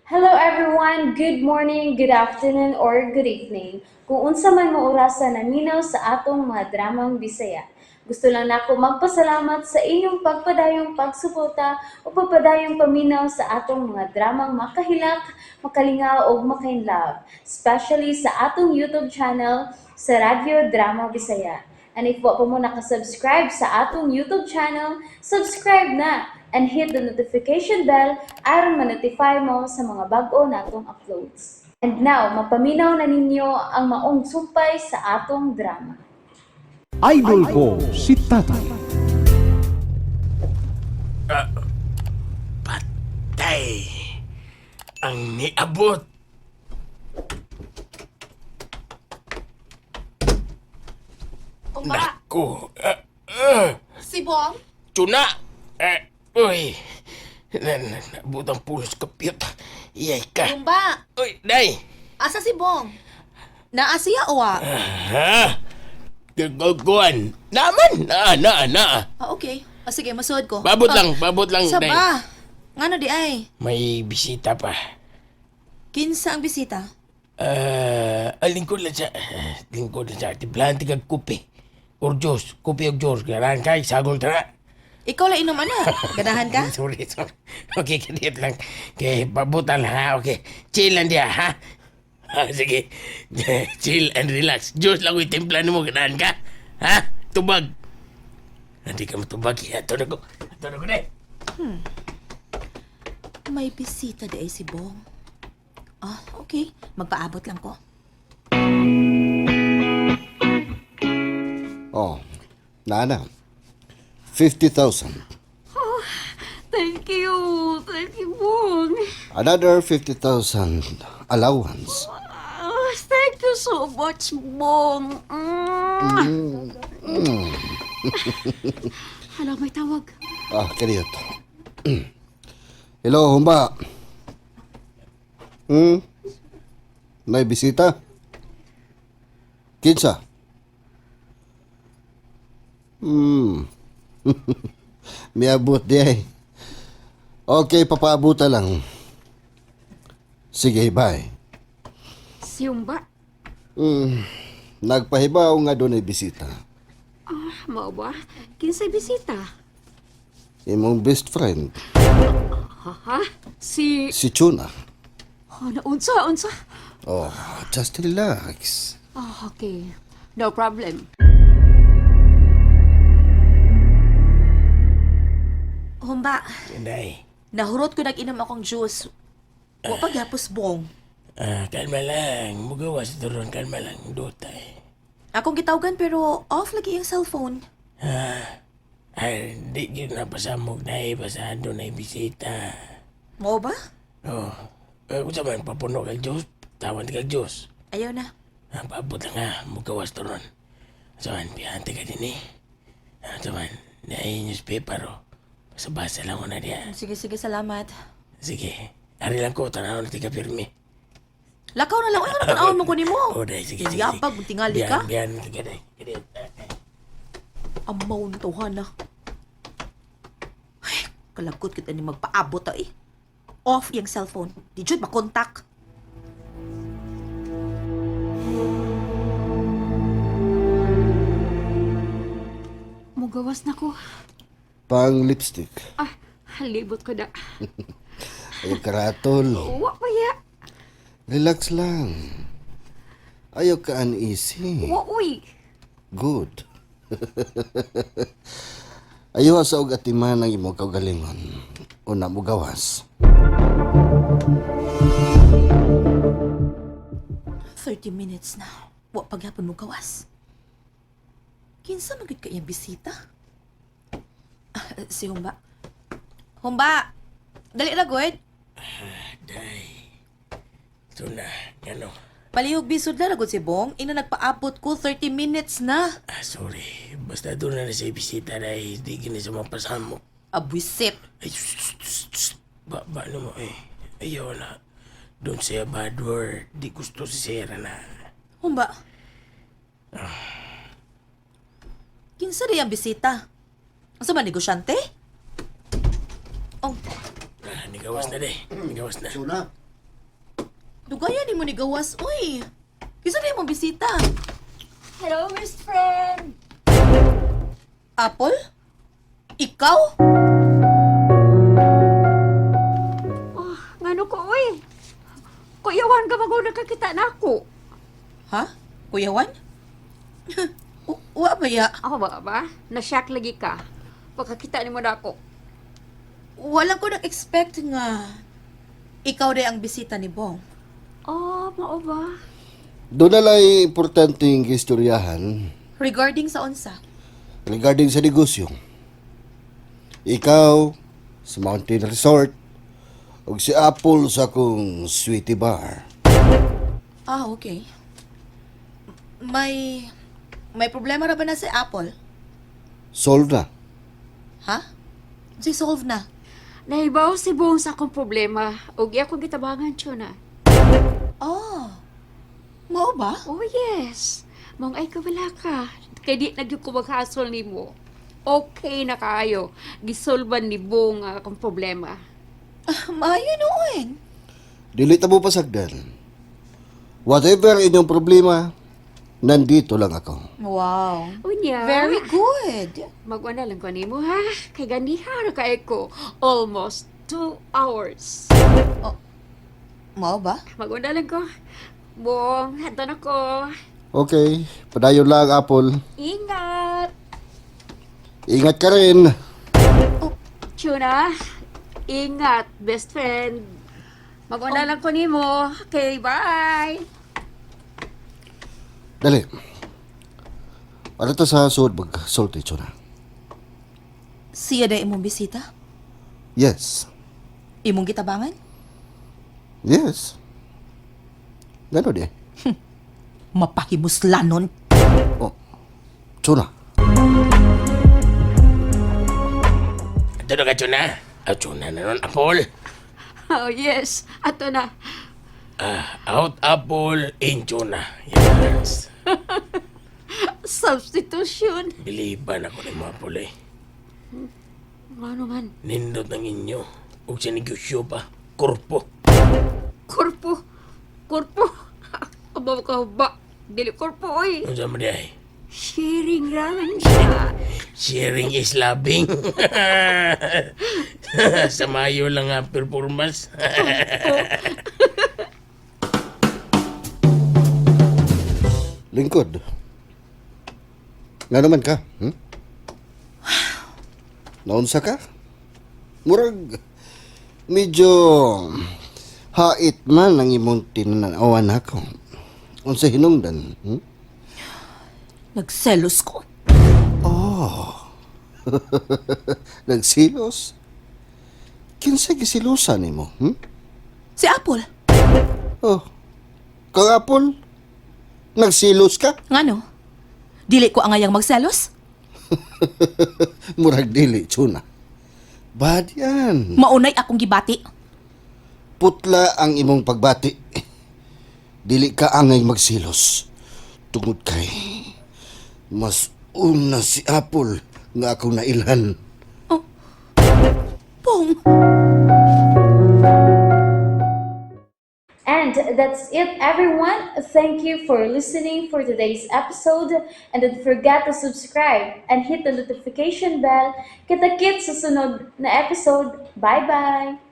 Hello everyone! Good morning, good afternoon, or good evening. Kung unsa man mo orasa naminaw sa atong mga dramang Bisaya. Gusto lang nako magpasalamat sa inyong pagpadayong pagsuporta o pagpadayong paminaw sa atong mga dramang makahilak, makalingaw ug makainlove, especially sa atong YouTube channel sa Radyo Drama Bisaya. And if wa pa mo nakasubscribe sa atong YouTube channel, subscribe na and hit the notification bell aron ma-notify mo sa mga bag-o natong uploads. And now, mapaminaw na ninyo ang maong sumpay sa atong drama. Idol ko si Tatay. Patay ang niabot. Umba, Nako. si Bong? Tuna. Uy. Naabot ang pulos kapyot. Iyay ka. Umba, Uy, day. asa si Bong? Naa siya o wa? Ha? Gagaguan. Naman. Naa, naa, naa. Ah, okay. Ah, sige, masuod ko. Babot lang, babot lang, Sa day. ba? Ngano di ay? May bisita pa. Kinsa ang bisita? Lingkod lang siya. Lingkod lang siya. Timplahan kag kupi. Or Diyos. Kupi og Diyos. Ganahan kay. Sagol tara. Ikaw lang inom ano? Ganahan ka? Sorry, sorry. Okay, kadiyot lang. Okay, pabutan ha. Okay. Chill lang diya, ha? Ah, sige. Chill and relax. Diyos lang ko'y timpla nimo ganahan ka. Ha? Tubag. Hindi ka matubag. Ato na ko. Ato na ko na. May bisita di ay si Bong. Ah, okay. Magpaabot lang ko. Oh, Nana. 50,000. Thank you. Thank you, Bong. Another 50,000 allowance. Ah, thank you so much, Bong. Mm. Hala, may tawag. Ah, kadiyot. Hello, humba. Hmm? May bisita? Kinsa? Miabot di ay. Okay, papaabutan lang. Sige, bye. Siyumba. Nagpahibaw nga doon ay bisita. Ah, mao ba? Kinsay bisita? Imong best friend, Ha? Si... si Chuna. Oh, na, unsa, unsa? Oh, just relax. Ah, okay. No problem. Humba, Day. nahurot ko nag-inom akong juice. Wa pa gyapos Bong. Ah, kalma lang. Mugawas doon. Kalma lang. Dutay. Akong gitawgan pero off lagi ang cellphone. Ah, ay, di yun na pasamog na eh. Basta doon ay bisita. Mo ba? Oh. Eh, kung sa man, papuno kag Diyos. Tawan kag Diyos. Ayaw na. Ah, paabot lang ha, mugawas to ron. Saman, piyante ka din eh. Ah, saman, na newspaper oh. Basa-basa lang ko na diya. Sige, sige, salamat. Sige, ari lang ko, tanaw na tika pirmi. Lakaw na lang. Uy, ano tanawon mo ko nimo? Oh, day, sige, sige. Yapag, tingali ka. Biyan, biyan, sige, day. Sige, Amaw na to, hana. Ay, kalagkot kita ni magpaabot ta eh. Off yung cellphone. Di jud makontak. Mugawas na ko. Pang lipstick. Ah, libot ko na. Ayaw karatol. Wa pa ya. Relax lang. Ayaw ka uneasy. Wa, uy. Good. Ayaw sa og atiman ang imong kaugalingon. Una mo gawas. 30 minutes na. Wa pagyapon mo gawas. Kinsa man gud ka iyang bisita? Ah, si Humba. Humba! Dali ra gud. Day. Ito na, gano. Palihog bisod na ra gud si Bong. Ina nagpaabot ko 30 minutes na. Ah, sorry. Basta doon na sa bisita na hindi gini sa mga pasamok. Abwisit. Ay, shh, shh, shh. Ba, ba, ano mo eh. Ayaw na. Don't say a bad word. Di gusto si Sarah na. Humba. Kinsa di ang bisita? Asa man negosyante? Oh, Ah, nigawas na day. Nigawas na. Chuna. Dugayan nimo ni gawas, uy. Kinsa na imong bisita? Hello, best friend! Apple? Ikaw? Oh, ngano ko, uy? Kuyawan ka maguna ka kita na ako. Ha? Kuya Juan? Wa ba ya? Ako ba ba? Nasyak lagi ka. Pagkakita ni mo na ako. Wala ko nag-expect nga ikaw day ang bisita ni Bong. Oh, mao ba? Doon na lang importanteng istoryahan Regarding sa unsa? regarding sa negosyo. Ikaw sa Mountain Resort ug si Apple sa akong Sweetie Bar. Ah, okay. May problema ra ba na si Apple? Solve na. Ha? Si solve na. Nahibaw si Bong sa akong problema. Ug iya akong gitabangan, Chona. Oh. Mao ba? Oh, yes. Mong ay kabala ka. Kay di na gyud ko maghasol nimo. Okay na kaayo. Gisolban ni Bong ang akong problema. Ah, maayo noon. Dili ta mo pasagdan. Whatever inyong problema, nandito lang ako. Wow. Unya. Very good. Magwana lang ko nimo ha. Kay ganiha ra kay ko. Almost 2 hours. Mao ba? Magwana lang ko. Bong, hadto na ko. Okay, padayon lang, Apple. Ingat. Ingat ka rin. Tuna, ingat, best friend. Maguna lang ko nimo. Okay, bye. Dali. Para ta sa suod magsulti, Chona. Siya day imong bisita? Yes. Imong gitabangan? Yes. Gano di? Mapahimuslanon. Oh. Chona. Ito na ka, Chuna. Ah, Chuna na nun, Apple. Oh, yes. Ato na. Ah, out Apple, in Chuna. Yes. Substitution. Biliban ako ni mo, Apple eh. Ano man? Nindot ng inyo. Ug sa negosyo pa. Korpo. Korpo. Korpo. Abaw ka ba? Dili korpo, oy. Ano sa mo di ay? Sharing raman siya. Sharing is loving. Sa mayo lang ang performance. Lingkod. Nga naman ka? Naunsa ka? Murag, medyo hait man ang imong tinanawan ako. Unsa hinungdan? Nagselos ko. Nagsilos? Kinsa gisilusan nimo? Si Apple. Oh. Kang Apple? Nagsilos ka? Ngano? Dili ko angayang magselos? Murag dili, Chuna. Bad yan. Maunay akong gibati. Putla ang imong pagbati. Dili ka angay magsilos. Tungod kay mas una si Apple nga akong nailhan. Pong! And that's it, everyone. Thank you for listening for today's episode. And don't forget to subscribe and hit the notification bell. Kita-kits sa sunod na episode. Bye-bye!